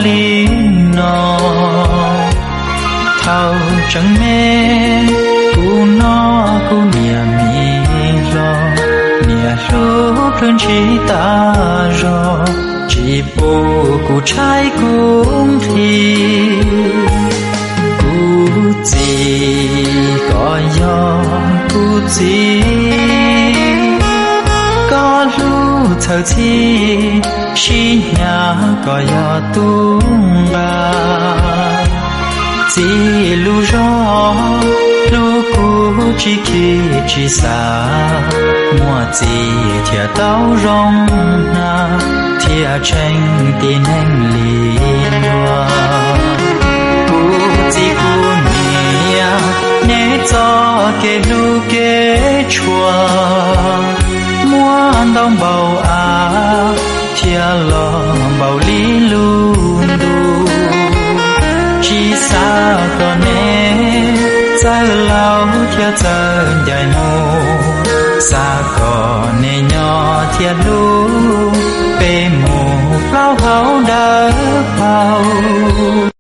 ລີເນາະ ເຖົ້າຈັ່ງແມ່ ກູເນາະ ກູເນຍມີຫຼໍ່ ເນຍລູກເພິ່ນຊິຕາຫຼໍ່ ຈີປູ ກູຊາຍກຸງທີ ກູຈີກໍຢໍ່ ກູຈີກໍລູກເຖົ້າທີ ຊິຫຍາກໍຢໍ່ຕຸງບາ ຈີລູກຫຼໍ່ ລູກກູຈີຄີຈີສາ ມົວຈີເທຍເຕົ້າລົງນາ ເທຍເຊັງຕີແໜ່ງລີລວ ກູຈີກູເນຍ ເນຈໍເກລູເກຊົວ ມົວເຕົ້າເບົາອາ ເທຍຫຼໍ່ເບົາລີລູດູ ຈີສາກໍເນ ເຈີເລົາເທຍເຈີໃຫຍ່ໂມ ສາກໍເນຫຍໍເທຍລູ ເປໂມເປົ່າເຮົາເດີເພົາ